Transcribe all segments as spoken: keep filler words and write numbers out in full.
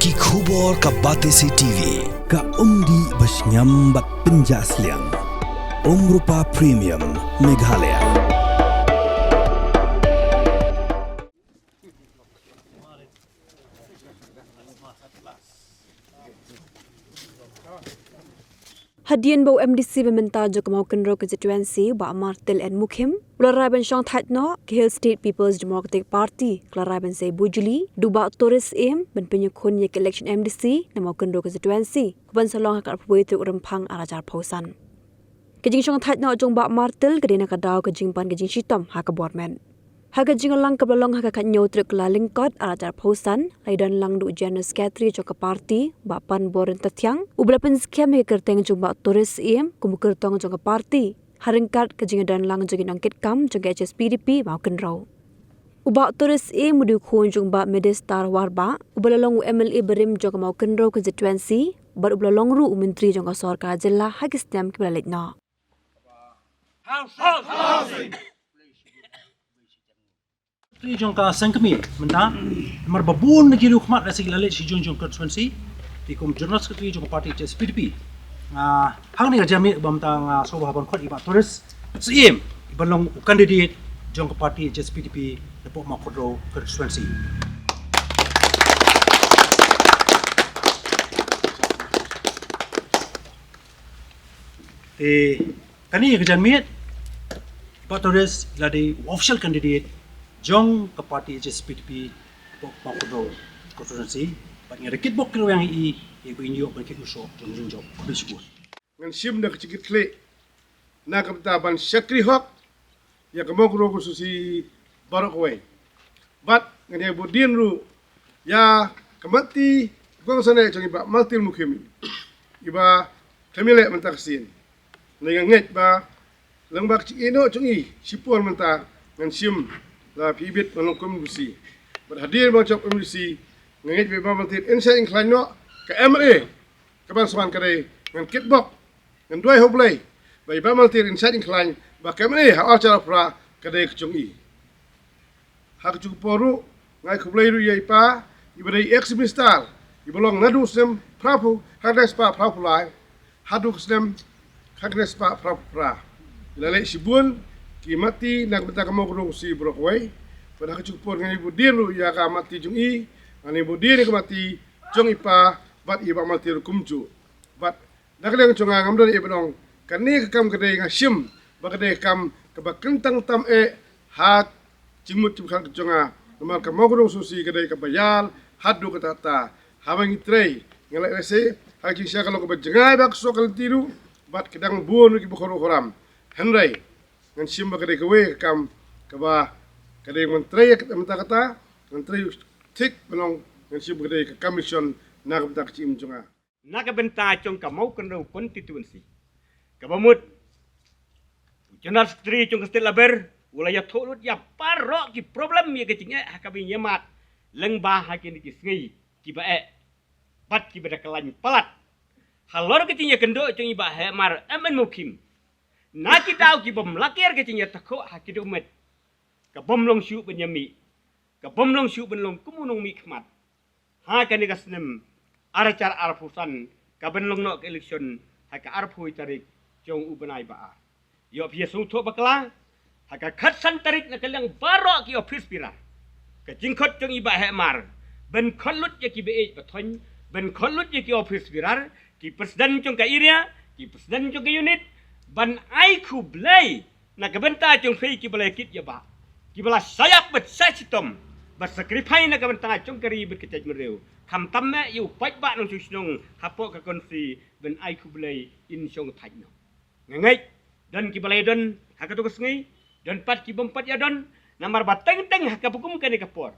Ki khubor ka Batesi T V, ka umdih ba shngiam bad pynjah sliang. Umrupa Premium, Meghalaya. Hadien ba u M D C ba mynta jong ka Mawkynrew constituency, Bah Martil N Mukhim, u la rai ban shong thait noh, ka Hill State People's Democratic Party ka la rai ban sei bujli da u Bah Tourist Syiem ban pynïakhun ïa ka election M D C na Mawkynrew constituency, kaban sa long ha ka arphew wei tarik u Rymphang arhajar arphew san. Ka jingshong thait noh jong Bah Martil ka dei na ka daw ka jingpan ka jingshitom ha ka bor met. Ha ka jingïalang kaba la long ha ka khathynñiew tarik Kyllalyngkot arhajar arphew san, la ïadon lang da u General Secretary jong ka party, Bah Panbor Ryntathiang, uba la pynskhem ïa ka kyrteng jong Bah Tourist Syiem kum u kyrtong jong ka party, ha ryngkat ka jingïadon lang jong ki nongkitkam jong ka H S P D P Mawkynrew. U Bah Tourist Syiem u dei u khun jong u Bah Medestar Warbah, uba la long u M L A barim jong ka Mawkynrew constituency, bad uba la long ruh u Myntri jong ka Sorkar Jylla ha ki snem kiba la leit noh. Secretary jong ka seng kmie mynta, namar ba bun na ki riewkhmat la sik la leit sha jong jong constituency, te kum General Secretary jong ka party H S P D P. Ah, hangne ka jingmih ba mynta nga sngewbha ban khot ïa i Bah Tourist Syiem, iba long u candidate jong ka party H S P D P na poh Mawkynrew constituency. Te kane ka janmiet, Bah Tourist la dei u official candidate jong ka party H S P D P poh Mawkynrew constituency, bad nga da kitbok kitrwiang ïa i, ïa ba in ïoh ban kit musoh jong ka jingjop. Khublei shibun. Ngan shim da ka jingkitkhlieh na ka bynta ban shakri hok ïa ka Mawkynrew constituency baroh kawei. Bad ngan ïa bud dien ruh ïa ka matti kongsan jong i Bah Martil Mukhim, iba khlem ïaleh mynta ka sien. Ngan ngeit ba lyngba ka jingïehnoh jong i shipor mynta ngan shim la phi bit ban long kum M D C. Bad hadien ba jop M D C, ngan ngeit ba i Bah Martil in shait in khlaiñ noh, ka M L A kaban sa wan ka dei, ngan kitbok, ngan duwai ha U Blei ba i Bah Martil in shait in khlaiñ, ba ka M L A ha arhajar arphew phra ka dei ka jong i. Ha ka juh ka por ruh, nga ai khublei ruh ïa i pa, iba dei ex minister, iba long naduh snem phra phew, khatkhyndai spah phra phew lai, haduh snem khatkhyndai spah phra phew phra. I la leh shibun ki matti na ka bynta ka Mawkynrew constituency baroh kawei. Bad ha ka juh ka por ngan ïa bud dien ruh ïa ka matti jong i, ngan ïa bud dien ïa ka matti jong i pa, bad i Bah Martil kumjuh. Bad na ka liang jong nga ngam don ei ei ban ong, kane ka kam ka dei nga shim ba ka dei ka kam kaba kyntang tam eh ha jingmut jingpyrkhat jong nga. Namar ka Mawkynrew constituency ka dei kaba ïar haduh katta katta. Haba ngi trei, nga leh lehse ha ka jingshisha ka long kaba jngai ba ka suk ka lynti ruh, bad ka dang bun ruh kiba khraw khram. Hynrei ngan shim ba ka dei kawei ka kam kaba ka dei ngan trei ïa kata mynta kata, ngan trei thik ban ong, ngan shim ba ka dei ka kam mission na ka bynta ka jingim jong nga. Na ka bynta jong ka Mawkynrew constituency, kaba mut u General Secretary jong ka State Labour u la ïathuh lut ïa baroh ki problem ïa ka jingeh ha kaba ïamat lyngba ha kine ki sngi kiba eh bad kiba da kyllaiñ palat halor ka jingïakynduh jong i Bah Hemar M N Mukhim. Na ki daw ki bym la ker ka jingïatakhuh ha ki dewmet, ka bym long shuh ban ïamih, ka bym long shuh ban long kum u nongmihkhmat. Ha kane ka snem arhajar arphew san, ka ban long noh ka election ha ka arphew tarik jong u bnai ba ar. Ïoh phi ïa sngewthuh bakla, ha ka khatsan tarik na ka liang baroh ki office bearer, ka jingkhot jong i Bah Hemar ban khot lut ïa ki ba ïeit ba thoiñ, ban khot lut ïa ki office bearer, ki president jong ka area, ki president jong ka unit, ban ai khublei na ka bynta jong phi kiba la kit ïa ba, kiba la shah ïap bad shah shitom, ba sacrifice na ka bynta jong ka ri bad ka jaitbynriew. Khamtam eh ïa u paidbah nongshong shnong hapoh ka constituency, ban ai khublei, in shong thait noh. Nga ngeit don kiba la ïadon ha kato ka sngi, don pat ki bym pat ïadon, namar ba teng teng ha kaba kum kane ka por,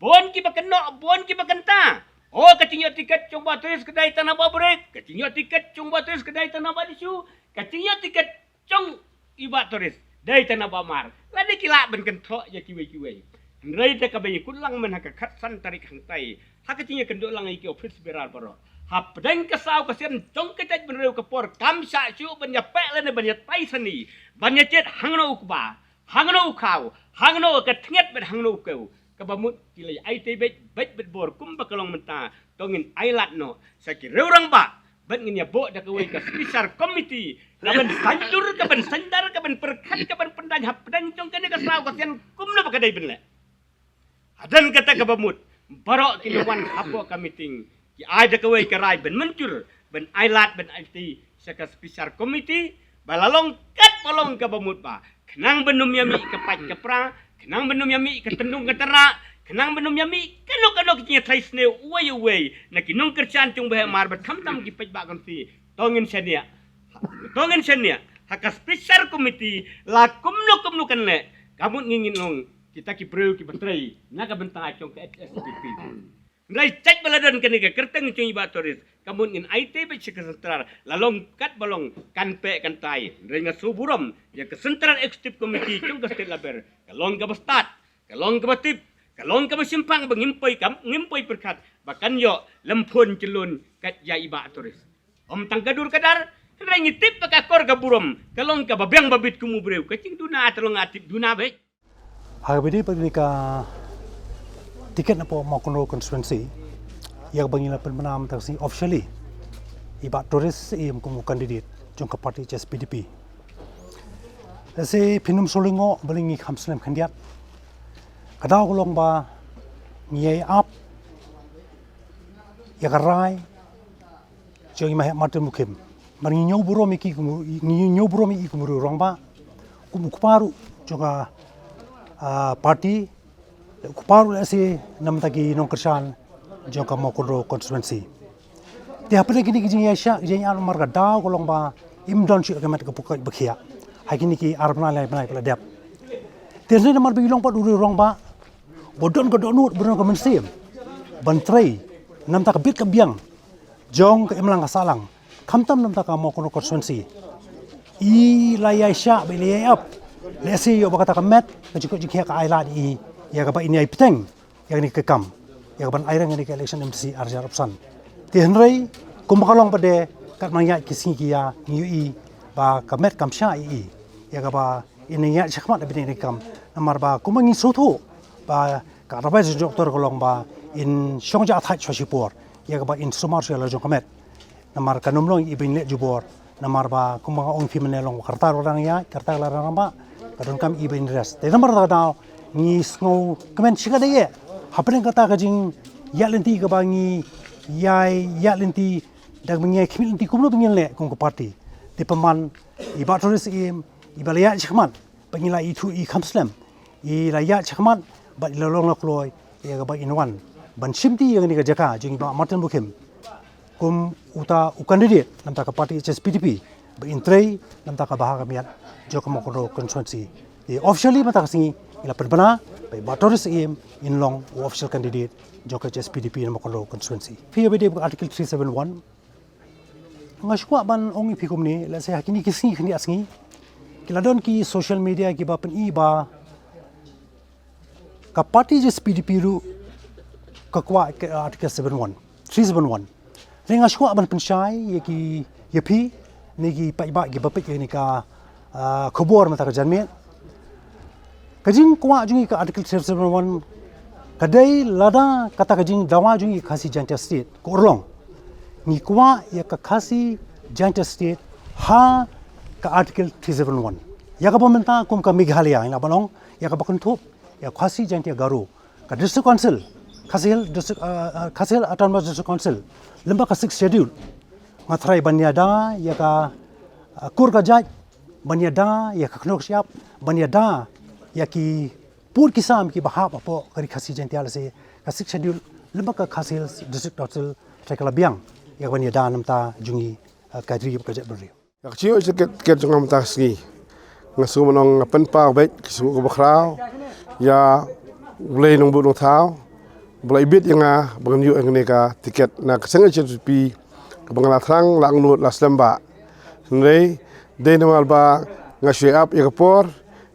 bun kiba kynnoh, bun kiba kynta. O, ka jingïoh tiket jong Bah Tourist ka dei tang na Bah Brik, ka jingïoh tiket jong Bah Tourist ka dei tang na Bah Dishu, ka jingïoh tiket jong i Bah Tourist dei tang na Bah Hemar. Lada ki lah ban kynthoh ïa kiwei kiwei. Hynrei da kaba ïakut lang mynta ha ka khatsan tarik hangtai, ha ka jingïakynduh lang ïa ki office bearer baroh, hapdeng ka saw ka sien jong ka jaitbynriew ka por kam shah shuh ban ïapeit lane ban ïatai sani, ban ïajied hangno u kba, hangno u khaw, hangno ka tnget bad hangno u kew. Kaba mut ki la ai te beit beit beit bor kumba ka long mynta. To ngin ai lad noh sa ki riew rangbah bad ngin ïa buh da kawei ka special committee ka ban saiñdur, ka ban saiñdar, ka ban pyrkhat, ka ban pyndaiñ hapdeng jong kane ka saw ka sien kumno ba ka dei ban leh. Hadien kata kaba mut baroh ki nongwan hapoh ka meeting ki ai da kawei ka rai ban mynjur ban ai lad ban ai te sa ka special committee ba la long kat ba long kaba mut ba khnang ban ym ïa mih ka pait ka pra, khnang ban ym ïa mih ka tyndung ka tyrrah, khnang ban ym ïa mih kano kano ki jingïathlai sniew uwei uwei na ki nongkyrshan jong Bah Heh Mar bad khamtam ki paidbah kan si. To ngin shaniah, to ngin shaniah ha ka special committee la kumno kumno kan leh. Ka mut ngin ngin long kita ki briew kiba trei na ka bynta jong ka H S P D P. Hynrei jait ba la don kane ka kyrteng jong i Bah Tourist ka mut ngin ai te beit sha ka central la long kat ba long kan peh kan tai. Hynrei nga sngewburom ïa ka central executive committee jong ka state Labour ka long kaba stad, ka long kaba tip, ka long kaba shemphang ba ngim poi kam ngim poi pyrkhat ba kan ïoh lem phone jyllun kat ïa i Bah Tourist. Ym tang ka dur ka dar hynrei ngi tip ba ka kor ka burom ka long kaba biang ba bit kum u briew, ka jingduna te long a tip duna beit. Ha kaba ïadei bad kane ka tiket napoh Mawkynrew constituency ïa kaba ngi la pynbna mynta ka sngi officially i Bah Tourist Syiem kum u candidate jong ka party H S P D P. Lehse phin ym sngewlyngngoh balei ngi kham slem khyndiat. Ka daw ka long ba ngi ïai ap ïa ka rai jong i Bah Heh Martin Mukhim. Namar ngi ñiew burom ïa ki kum u, ngi ñiew burom ïa ki kum u rangbah, kum u kpa ruh jong ka, ah, party, u kpa ruh lehse na bynta ki nongkyrshan jong ka Mawkynrew constituency. Te hapdeng kine ki jingïaishah jingïalang namar ka daw ka long ba im don shuh ka met ka pyrkhat ba khiah ha kine ki ar bnai lai bnai ba la dep. Te hynrei namar ba i long pat u rangbah ba don ka dohnud, ba don ka mynsiem ban trei na bynta ka bit ka biang jong ka imlang ka sahlang, khamtam na bynta ka Mawkynrew constituency. I la ïaishah bad i la ïai ap lehse ïoh ba kata ka met ka jingkoit jingkhiah ka ai lad ïa i ïa kaba in ïai bteng ïa kane ka kam ïa kaban ai reng ïa kane ka election M D C ar hajar arphew san. Te hynrei kumba ka long pat de katba ngi ïaid ki sngi ki ïa ngi ïohi ba ka met kam shah ïa i ïa kaba in ïaid shakhmat ha kane ka kam. Namar ba kumba ngi sngewthuh ba ka advice jong doktor ka long ba in shong jah thait shuwa shipor ïa kaba in sumar shuwa la jong ka met. Namar kan ym long i ba in leh jubor namar ba kumba nga ong ïa phi mynne long ba ka rta ruh dang ïaid, ka rta la dang rangbah, ka donkam i ba in rest. Te namar kata ka daw ngi sngewkmen shikatdei eh hapdeng kata ka jingïaid lynti kaba ngi ïai ïaid lynti da kaba ngi ïai khmih lynti kumno ba ngin leh kum ka party. Te pynban i Bah Tourist Syiem i ba la ïaid shakhmat ba ngi la ithuh i kham slem. I la ïaid shakhmat bad i la long la kloi ïa kaba in wan ban shimti ïa kane ka jaka jong i Bah Martin Mukhim kum uta u candidate na bynta ka party H S P D P ba in trei na bynta ka bha ka miat jong ka Mawkynrew constituency. Te officially mynta ka sngi i la pynbna ba i Bah Tourist Syiem in long u official candidate jong ka H S P D P na Mawkynrew constituency. Phi ïa ba dei ka Article three seven one. Nga shu kwah ban ong ïa phi kumne, lehse ha kine ki sngi khyndiat sngi ki la don ki social media kiba pyni ba ka party H S P D P ruh ka kwah ka Article seven one, three seven one. Te nga shu kwah ban pynshai ïa ki, ïa phi ne ki paidbah kiba peit ïa kane ka, ah, khubor mynta ka janmiet. Ka jingkwah jong ngi ka Article three seven one ka dei lada kata ka jingdawa jong ngi ka Khasi Jaintia State ka urlong. Ngi kwah ïa ka Khasi Jaintia State ha ka Article three seven one. Ïa kaba mynta kum ka Meghalaya, ïa kaba long, ïa kaba kynthup ïa ka Khasi Jaintia Garo, ka District Council, Khasi Hills District, ah, ah, Khasi Hills Autonomous District Council lyngba ka Sixth Schedule. Nga tharai ban ïada ïa ka, ah, kur ka jait, ban ïada ïa ka kynhun ka shyiap, ban ïada ïa ki pud ki sam kiba hap hapoh ka Ri Khasi Jaiñtia lehse ka Sixth Schedule, lyngba ka Khasi Hills District Council, trai ka la biang ïa ka ban ïada na bynta jong ngi, eh, ka ri bad ka jaitbynriew. Ïa ka jingïoh tiket, tiket jong nga mynta ka sngi, nga sngewbha ban ong nga pynpaw beit ka jingmut kaba khraw ïa U Blei Nongbuh Nongthaw ba la ibit ïa nga ba ngan ïoh ïa kane ka tiket na ka seng H S P D P kaba nga la thrang, la angnud, la slem bha. Hynrei dei namar ba nga shu ïa ap ïa ka por,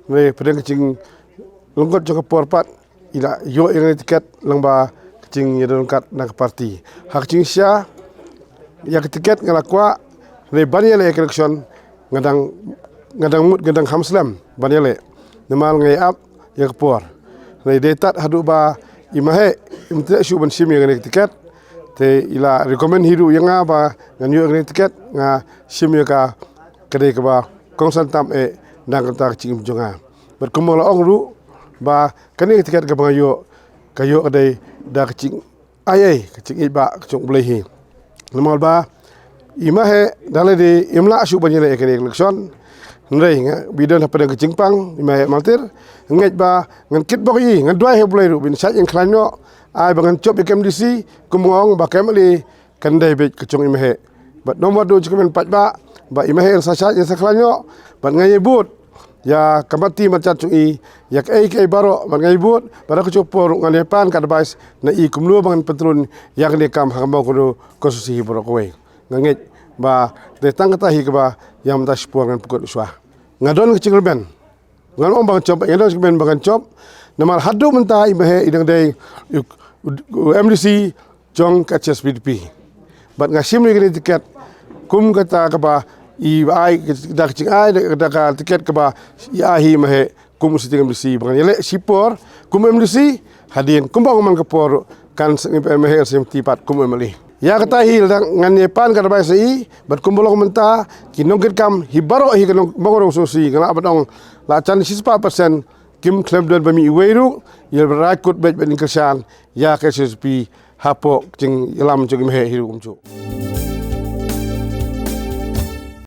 hynrei pdeng ka jinglyngkot jong ka por pat i la ïoh ïa kane ka tiket lyngba ka jingïadon kat na ka party. Ha ka jingshisha ïa ka tiket nga la kwah, hynrei ban ïaleh ïa ka election nga dang, nga dang mut, nga dang kham slem ban ïaleh namar nga ïa ap ïa ka por. Hynrei dei tad haduh ba i Maheh im treh shuh ban shim ïa kane ka tiket. Te i la recommend hi ruh ïa nga ba ngan ïoh ïa kane ka tiket, nga shim ïa ka, ka dei kaba kongsan tam eh na ka bynta ka jingim jong nga. Bad kumba la ong ruh ba kane ka tiket kaba nga ïoh, ka ïoh ka dei da ka jing ai ei, ka jingïeit ba ka jong U Blei hi. Namar ba i Maheh da lade im lah shuh ban ïaleh ïa kane ka election. Hynrei nga, ba i don hapdeng ka jingpang, i Maheh Maltir, ngeit ba ngan kitbok ïa i, ngan duwai ha U Blei ruh ba in shait in khlaiñ noh, ai ba ngan jop ïa ka M D C, kum nga ong ba ka M L A kan dei beit ka jong i Maheh. Bad namar ba don jingkmen paidbah ba i Maheh in sa shait in sa khlaiñ noh, bad nga ïai bud ïa ka mati marjan jong i ïa kaei kaei baroh, bad nga ïai bud ba da kata ka por ruh ngan ïai pan ka advice na i kumno ba ngan pyntrun ïa kane ka kam ha ka Mawkynrew constituency hi baroh kawei. Nga ngeit ba dei tang kata hi kaba ïa mynta shipor ngan pynkut shuwa. Nga don ka jingrben, ngan ong ba ngan jop, nga don ka jingrben ba ngan jop. Namar haduh mynta i Maheh i dang dei u, u, u M D C jong ka H S P D P. Bad nga shim ïa kane ka tiket kum kata kaba i ai, da ka jingai, da, da ka tiket kaba i ai hi i Maheh kum u sitting M D C ba ngan ïaleh shipor kum M D C, hadien kumba ong man ka por kan sa, i Maheh sa ïamti pat kum M L A. Ïa kata hi lada ngan ïai pan ka advice na i, bad kumba long mynta ki nongkitkam hi baroh hi ka nong, Mawkynrew constituency, nga lah ban ong la jan shispah percent kim khlem don ba mih iwei ruh, ïa ba rai kut beit ban kyrshan ïa ka H S P hapoh jingïalam jong i Maheh hi ruh kumjuh.